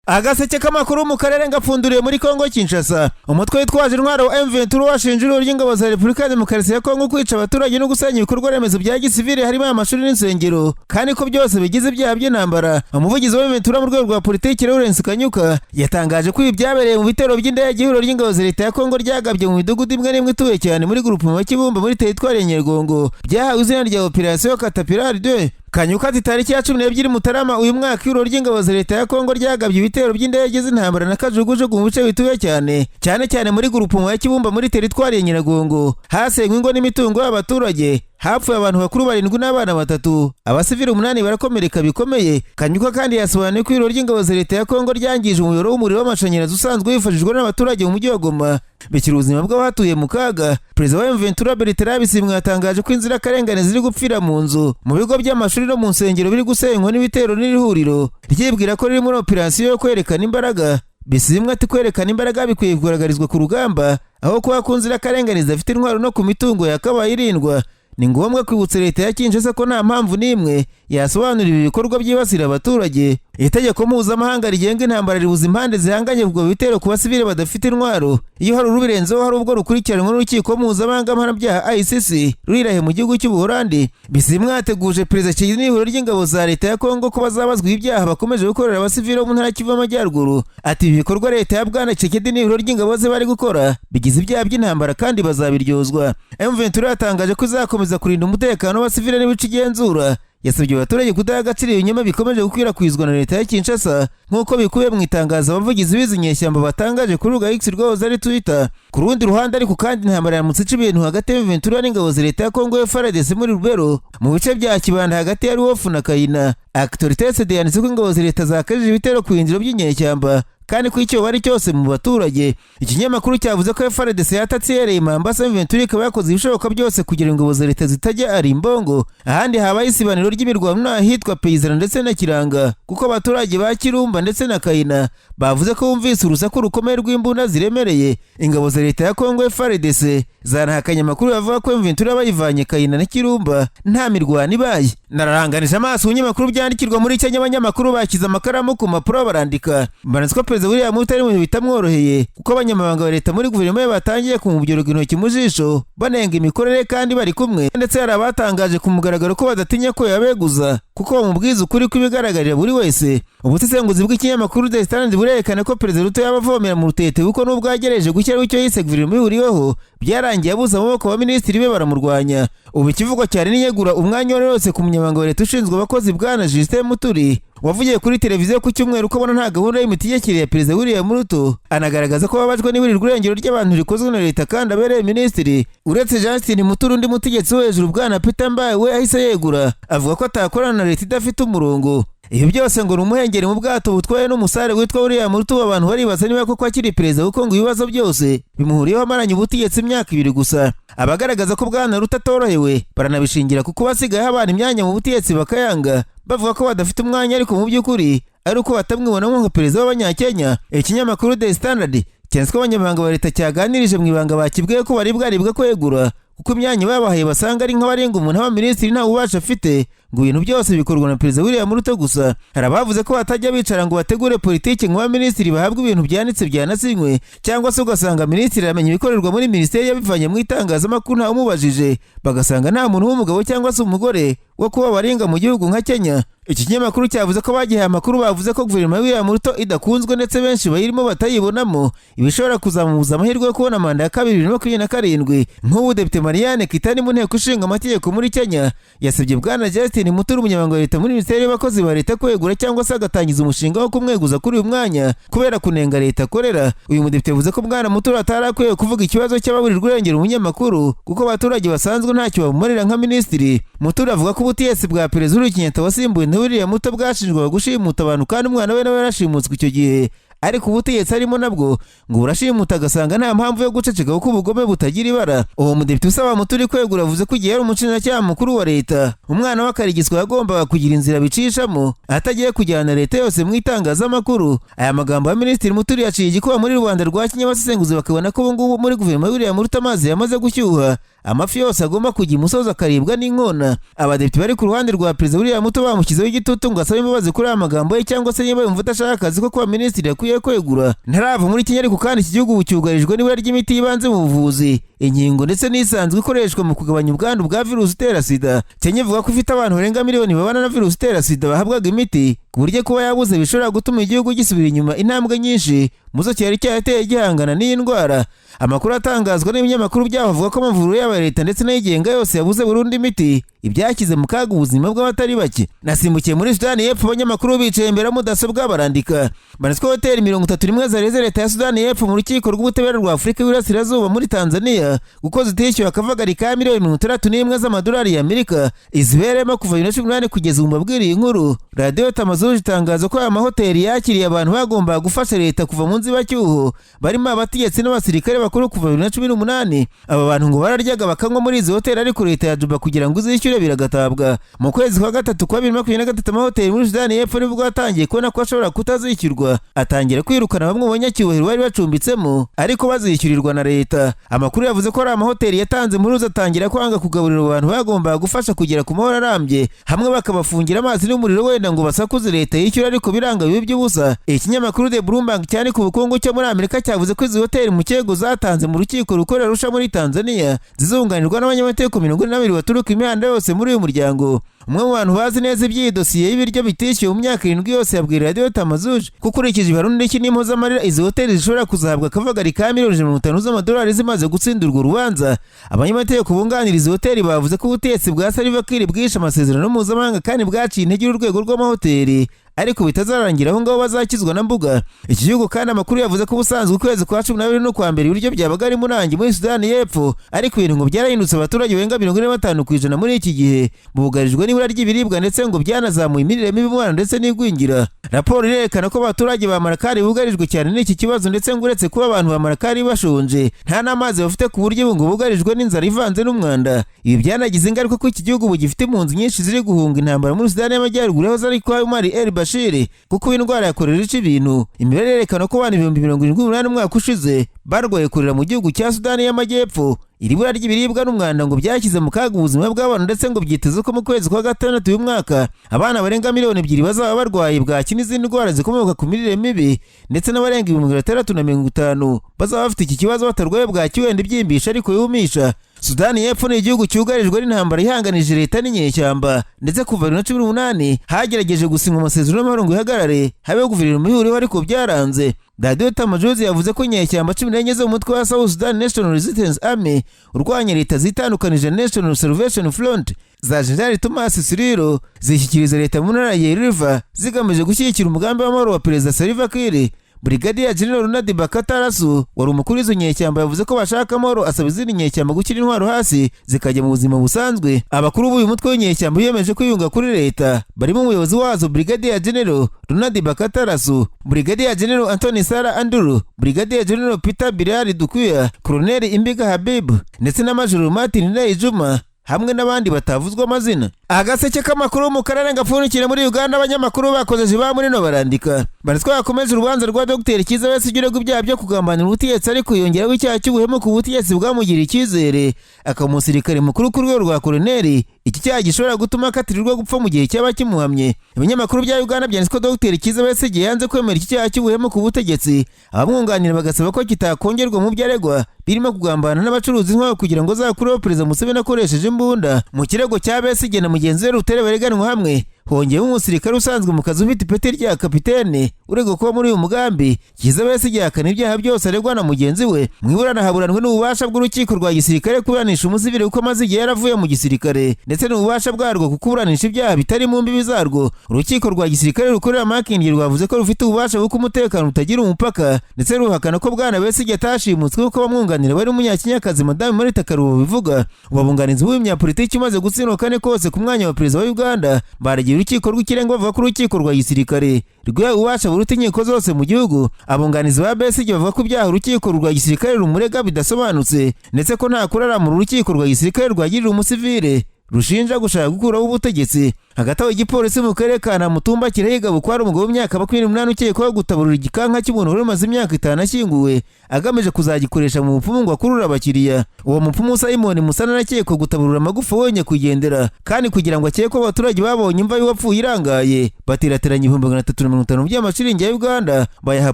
Agaseke k'amakuru mu karere ngapfunduriye muri Kongo Kinshasa. Umutwe witwaje intwaro wa M23 washinje ihuriro ry'ingabo za Repubulika ya Demokarasi ya Kongo kwica abaturage no gusenya ibikorwa remezo bya gisivili, harimo amashuri n'insengero, kandi ko byose bigize ibyaha by'intambara. Umuvugizi wa M23 mu rwego rwa politiki, Lawrence Kanyuka, yatangaje ko ibi byabereye mu bitero by'indege ihuriro ry'ingabo za leta ya Kongo ryagabye mu midugudu imwe n'imwe ituwe cyane muri groupement Kibumba muri teritwari ya Nyiragongo, byahawe izina rya Operation Caterpillar 2. Kanyuka ati: "Tariki ya 12 Mutarama uyu mwaka, ihuriro ry'ingabo za leta ya Kongo ryagabye ibitero by'indege z'intambara na kajugujugu mu bice bituwe cyane, cyane cyane muri groupement ya Kibumba muri teritwari ya Nyiragongo. Hasenywe ingo n'imitungo y'abaturage, hapfuye abantu bakuru barindwi n'abana batatu, abasivili umunani barakomereka bikomeye." Kanyuka kandi yasobanuye ko ihuriro ry'ingabo za leta ya Kongo ryangije umuyoboro w'umuriro w'amashanyarazi usanzwe wifashishwa n'abaturage mu mujyi wa Goma, bishyira ubuzima bw'abahatuye mu kaga. Perezida wa M23, Bertrand Bisimwa, yatangaje ko inzirakarengane ziri gupfira mu nzu, mu bigo by'amashuri no mu nsengero biri gusenywa n'ibitero n'iri huriro ryibwira ko riri muri operasiyo yo kwerekana imbaraga. Bisimwa ati: "Kwerekana imbaraga bikwiye kugaragarizwa ku rugamba aho kuba ku nzirakarengane zidafite intwaro no ku mitungo yakabaye irindwa. Ni ngombwa kwibutsa leta ya Kinshasa ko nta mpamvu n'imwe yasobanura ibi bikorwa byibasira abaturage. Itegeko mpuzamahanga rigenga intambara ribuza impande zihanganye kugaba ibitero ku basivile badafite intwaro. Iyo hari urubirenzeho, hari ubwo rukurikiranwa n'urukiko mpuzamahanga mpanabyaha ICC rurirahe mu gihugu cy'Ubuholandi." Bisimwa yateguje Perezida Tshisekedi n'ihuriro ry'ingabo za leta ya Kongo ko bazabazwa ibyaha bakomeje gukorera abasivile bo mu ntara Kivu y'Amajyaruguru. Ati: "Ibi bikorwa leta ya Bwana Tshisekedi n'ihuriro ry'ingabo ze bari gukora bigize ibyaha by'intambara kandi bazabiryozwa." M23 yatangaje ko izakomeza kurinda umutekano w'abasivile n'ibice igenzura. Yasabye abaturage kudaha agaciro ibinyoma bikomeje gukwirakwizwa na leta ya Kinshasa, nk'uko bikubiye mu itangazo abavugizi b'izi nyeshyamba batangaje kuri rubuga X rwahoze ari Twitter. Ku rundi ruhande ariko kandi, intambara yaramutse ica ibintu hagati ya M23 n'ingabo za leta ya Kongo FARDC muri Lubero, mu bice bya Kibanda hagati ya Ruwofu na Kayina. Actualité CD yanditse ko ingabo za leta zakajije ibitero ku binjiro by'inyeshyamba kandi ko icyo bari cyose mu baturage. Ikinyamakuru cyavuze ko FARDC yatatse ihereye Mambasa, M23 ikaba yakoze ibishoboka byose kugira ngo ingabo za leta zitajya ari imbongo. Ahandi habaye isibaniro ry'imirwano n'ahitwa Peyizana ndetse na Kiranga, kuko abaturage ba Kirumba ndetse na Kayina bavuze ko bumvise urusaku rukomeye rw'imbunda ziremereye. Ingabo za leta ya Kongo FARDC zanahakanye amakuru bavuga ko M23 bayivanye Kayina na Kirumba nta mirwano ibaye. Nararanganije amaso ibinyamakuru byandikirwa muri Kenya, abanyamakuru bashyize amakaramu ku mpapuro barandika. Mbanza ko Perezida William Ruto ari mu bihe bitamworoheye, kuko abanyamabanga ba leta muri guverinoma ye batangiye kumubyoroga intoki mu jisho banenga imikorere kandi bari kumwe, ndetse hari abatangaje ku mugaragaro ko badatinya ko yabeguza kuko bamubwiza ukuri kw'ibigaragarira buri wese. Ubusesenguzi bw'ikinyamakuru The Standard burerekana ko Perezida Ruto yaba avomera mu rutete, kuko nubwo yagerageje gushyiraho icyo yise guverinoma ihuriweho, byarangiye abuze amaboko, abaminisitiri be baramurwanya. Ubu ikivugwa cyane niyegura umwanya uwo wose ku munyamabanga wa leta ushinzwe abakozi, Bwana Justin Muturi, wavugiye kuri televiziyo ku cyumweru ko abona nta gahunda y'imitegekere ya Perezida William Ruto, anagaragaza ko babajwe n'iburirwa irengero ry'abantu rikozwe na leta kandi abereye minisitiri. Uretse Justin Muturi, undi mutegetsi wo hejuru, Bwana Peter Mbaye, we ahise yegura, avuga ko atakorana na leta idafite umurongo. Ibi byose ngo ni umuhengeri mu bwato butwaye n'umusare witwa William Ruto. Abantu baribaza niba koko akiri perezida, kuko ngo ibibazo byose bimuhuriyeho amaranye ubutegetsi imyaka 2 gusa. Abagaragaza ko Bwana Ruto atorohewe baranabishingira kuko basigaye abana imyanya mu butegetsi bakayanga, bavuga ko badafite umwanya, ariko mu by'ukuri ari uko batamwibonamo nka perezida w'Abanyakenya. Ikinyamakuru The Standard cyanditse ko abanyamabanga ba leta cyaganirije mu ibanga bakibwiye ko bari bwaribwa kwegura, kuko imyanya babahaye basanga ari nk'abarenga umuntu. Abaminisitiri nta bubasha afite, ngo ibintu byose bikorwa na Perezida William Ruto gusa. Hari abavuze ko batajya bicara ngo bategure politiki ngo abaminisitiri bahabwe ibintu byanditse byanasinywe, cyangwa se ugasanga minisitiri aramenya ibikorerwa muri minisiteri yabivanye mu itangazamakuru ntawumubajije, bagasanga nta muntu w'umugabo cyangwa se umugore wo kuba baringa mu gihugu nka Kenya. Iki kinyamakuru cyavuze ko bagihaye amakuru bavuze ko guverinoma ya William Ruto idakunzwe, ndetse benshi bayirimo batayibonamo ibishobora kuzamubuza amahirwe yo kubona manda ya kabiri 2027. Nk'ubu Depite Marianne Kitany mu nteko ishinga amategeko muri Kenya yasabye Bwana Justin Muturi, umunyamabanga wa leta muri minisiteri y'abakozi ba leta, kwegura cyangwa se agatangiza umushinga wo kumweguza kuri uyu mwanya kubera kunenga leta akorera. Uyu mudepite yavuze ko Bwana Muturi atari akwiye kuvuga ikibazo cy'ababurirwa irengero umunyamakuru, kuko abaturage basanzwe ntacyo bamumarira nka minisitiri. Muturi avuga ko ubutegetsi bwa Perezida Uhuru Kenyatta wasimbuye na William Ruto bwashinjwaga gushimuta abantu, kandi umwana we nawe yarashimutswe icyo gihe, ariko ubutegetsi arimo nabwo ngo burashimuta, agasanga nta mpamvu yo guceceka kuko ubugome butagira ibara. Uwo mudepite usaba Muturi kwegura avuze ko igihe yari umushinjacyaha mukuru wa leta, umwana we akarigiswa, yagombaga kugira inzira bicishamo atagiye kujyana leta yose mu itangazamakuru. Aya magambo ya Minisitiri Muturi yaciye igikuba muri rubanda rwa Kenya, abasesenguzi bakabona ko ubu ngubu muri guverinoma ya William Ruto amazi yamaze gushyuha. Amafi yose agomba kujya imusozi akaribwa n'inkona. Abadepite bari ku ruhande rwa Perezida William Ruto bamushyizeho igitutu ngo asabe imbabazi kuri aya magambo ye, cyangwa se niba yumva udashaka akazi ko kuba minisitiri akwiye kwegura. Ntarava muri Kenya ariko kandi iki gihugu cyugarijwe n'ibura ry'imiti y'ibanze mu buvuzi, inkingo ndetse n'isanzwe ikoreshwa mu kugabanya ubwandu bwa virusi itera sida. Kenya ivuga ko ifite abantu barenga miliyoni babana na virusi itera sida bahabwaga imiti, ku buryo kuba yabuze bishobora gutuma igihugu gisubira inyuma intambwe nyinshi muzo cyari cyarateye gihangana n'iyi ndwara. Amakuru atangazwa n'ibinyamakuru byaho avuga ko amavuriro yaba leta ndetse n'ayigenga yose yabuze burundu imiti, ibyashyize mu kaga ubuzima bw'abatari bake. Nasimbukiye muri Sudani y'Epfo, abanyamakuru bicaye imbere ya mudasobwa barandika. Banditswe hoteli 31 zareze leta ya Sudani y'Epfo mu rukiko rw'ubutabera rwa Afurika y'Iburasirazuba muri Tanzania kuko zitishyuwe akavagari ka miliyoni 61 z'amadolari y'Amerika izibereyemo kuva 2018 kugeza ubu. Mbabwiriye inkuru, radiyo Tamazuj itangaza ko aya mahoteli yakiriye abantu bagombaga gufasha leta kuva mu nzibacyuho, barimo abategetsi n'abasirikare bakuru kuva 2018. Aba bantu ngo bararyaga bakanywa muri izi hoteli, ariko leta ya Juba kugira ngo izishyure biragatabwa. Mu kwezi kwa gatatu kwa 2023, amahoteli muri Sudani y'Epfo nibwo yatangiye kubona ko ashobora kutazishyurwa, atangira kwirukana bamwe mu banyacyubahiro bari bacumbitsemo ariko bazishyurirwa na leta. Amakuru yavuze ko ari amahoteli yatanze impuruza, atangira kwanga kugaburira abantu bagombaga gufasha kugera ku mahoro arambye, hamwe bakabafungira amazi n'umuriro wenda ngo basakuze leta yishyura, ariko biranga bibi by'ubusa. Ikinyamakuru The Bloomberg cyane ku bukungu cyo muri Amerika cyavuze ko izi hoteli mu kirego zatanze mu rukiko rukorera Arusha muri Tanzania zizunganirwa n'abanyamategeko 42 baturuka imihanda yose muri uyu muryango. Umwe mu bantu bazi neza iby'iyi dosiye y'ibiryo bitishyuwe mu myaka 7 yose yabwira radiyo Tamazuje ko ukurikije ibarundi n'impozamarira, izi hoteli zishobora kuzahabwa akavagari ka miliyoni 150 z'amadolari zimaze gutsinda urwo rubanza. Abanyamategeko bunganira izi hoteli bavuze ko ubutegetsi bwa Salva Kiir bwishe amasezerano mpuzamahanga kandi bwaciye intege urwego rw'amahoteli, ariko bitazarangira aho ngaho, bazakizwa na mbuga. Iki gihugu kandi amakuru yavuze ko ubusanzwe ukwezi kwa 12 n'ukwa mbere ibiryo byabaga ari munangi muri Sudani y'Epfo, ariko ibintu ngo byarahindutse. Abaturage barenga 45% muri iki gihe bugarijwe n'ibura ry'ibiribwa, ndetse ngo byanazamuye imirire mibi mu bana ndetse n'igwingira. Raporo irerekana ko abaturage ba Marakari bugarijwe cyane n'iki kibazo, ndetse ngo uretse kuba abantu ba Marakari bashonje, nta n'amazi bafite, ku buryo ngo bugarijwe n'inzara ivanze n'umwanda. Ibi byanagize ingaruka ko iki gihugu ubu gifite impunzi nyinshi ziri guhunga intambara muri Sudani y'Amajyaruguru yahoze ari kwa Omar El Bashir, kuko indwara ya korera ica ibintu. Imibare yerekana ko abantu 78,000 umwaka ushize barwaye korera mu gihugu cya Sudani y'Amajyepfo. Iri bura ry'ibiribwa n'umwanda ngo byashyize mu kaga ubuzima bw'abantu, ndetse ngo byiteze ko mu kwezi kwa gatandatu uyu mwaka abana barenga miliyoni 2 bazaba barwaye bwaki n'izindi ndwara zikomoka ku mirire mibi, ndetse n'abarenga 650,000 bazaba bafite iki kibazo batarwaye bwaki wenda ibyimbisha ariko yumisha. Sudani y'Epfo ni igihugu cyugarijwe n'intambara ihanganije leta n'inyeshyamba, ndetse kuva 2018 hagerageje gusinywa amasezerano y'amahoro ngo ihagarare, habeho guverinoma ihuriweho, ariko byaranze. Radiyo Tamajuzi yavuze ko inyeshyamba 14 zo mu mutwe wa South Sudan National Resistance Army urwanya leta zitandukanije National Salvation Front za General Thomas Cirillo zishyikiriza leta mu ntara ya River zigamije gushyigikira umugambi w'amahoro wa Perezida Salva Kiir. Brigadier General Ronald Bakatarasu wari umukuru w'izo nyeshyamba yavuze ko bashaka amahoro, asaba izindi nyeshyamba gushyira intwaro hasi zikajya mu buzima busanzwe. Abakuru b'uyu mutwe w'inyeshyamba biyemeje kwiyunga kuri leta barimo umuyobozi wazo Brigadier General Ronald Bakatarasu, Brigadier General Anthony Sara Andrew, Brigadier General Peter Bilal Dukuya, Colonel Imbiga Habib ndetse na Major Martin Ray Juma hamwe n'abandi batavuzwa amazina. Agaseke k'amakuru mu karere gapfundikira muri Uganda, abanyamakuru bakoze ba muri no barandika banditswe bakomeje urubanza rwa Dr Kizza Besigye uregwa ibyaha byo kugambanira ubutegetsi, ariko yongeraho icyaha cy'ubuhemu ku butegetsi bwamugiriye icyizere akaba umusirikare mukuru ku rwego rwa koloneli. Iki cyaha gishobora gutuma akatirirwa gupfa mu gihe cyaba kimuhamye. Ibinyamakuru bya Uganda byanditse ko Dr Kizza Besigye yanze kwemera iki cyaha cy'ubuhemu ku butegetsi, abamwunganira bagasaba ko kitakongerwa mu byo aregwa birimo kugambana n'abacuruzi intwaro kugira ngo azakureho Perezida Museveni akoresheje imbunda. Mu kirego cya Besigye na mugenzi we Rutere bareganwa hamwe, hongewemo umusirikare usanzwe mu kazi ufite ipeti rya kapitene uregwa kuba muri uyu mugambi. Kizza Besigye yahakana ibyaha byose aregwa na mugenzi we. Mu iburana haburanwe n'ububasha bw'urukiko rwa gisirikare kuburanisha umusivili kuko amaze igihe yaravuye mu gisirikare, ndetse n'ububasha bwarwo ku kuburanisha ibyaha bitari mu mbibi zarwo. Urukiko rwa gisirikare rukorera Makindye rwavuze ko rufite ububasha bw'uko umutekano utagira umupaka, ndetse ruhakana ko bwana Besigye atashimutswe kuko abamwunganira bari umunyakenyakazi Madame Marita Karubo bivuga. Ubabunganizi b'uyu munyapolitiki umaze gutsindwa kane kose ku mwanya wa perezida wa Uganda baragiye urukiko rw'ikirenga bavuga ko urukiko rwa gisirikare rwiha ububasha buruta inkiko zose mu gihugu. Abunganizi ba Besigye bavuga ko ibyaha urukiko rwa gisirikare rumurega bidasobanutse, ndetse ko nta kurara mu rukiko rwa gisirikare rwagirira umusivile rushinja gushaka gukuraho ubutegetsi. Hagati aho, igipolisi mu karere ka Namutumba kirahiga bukwari umugabo w'imyaka 28 ukekwaho gutaburura igikanka cy'umuntu wari umaze imyaka 5 ashyinguwe, agamije kuzagikoresha mu bupfumu ngo akurure abakiriya. Uwo mupfumu Simon Musana arakekwa gutaburura amagufa wonye kugendera, kandi kugira ngo akekwe, abaturage babonye imva y'uwapfuye irangaye, baterateranya 350,000 by'amashiringi ya Uganda, bayaha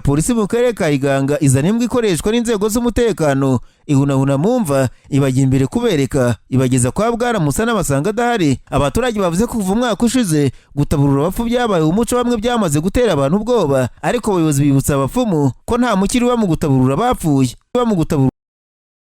polisi mu karere ka Iganga, izana imbwa ikoreshwa n'inzego z'umutekano, ihunahuna mu mva, ibajya imbere kubereka, ibageza kwa bwana Musana, basanga adahari. Abaturage bavuze ko kuva umwaka ushize gutaburura abapfu byabaye umuco, bamwe byamaze gutera abantu ubwoba, ariko abayobozi bibutsa abapfumu ko nta mukiri uba mu gutaburura abapfuye, uba mu gutaburura.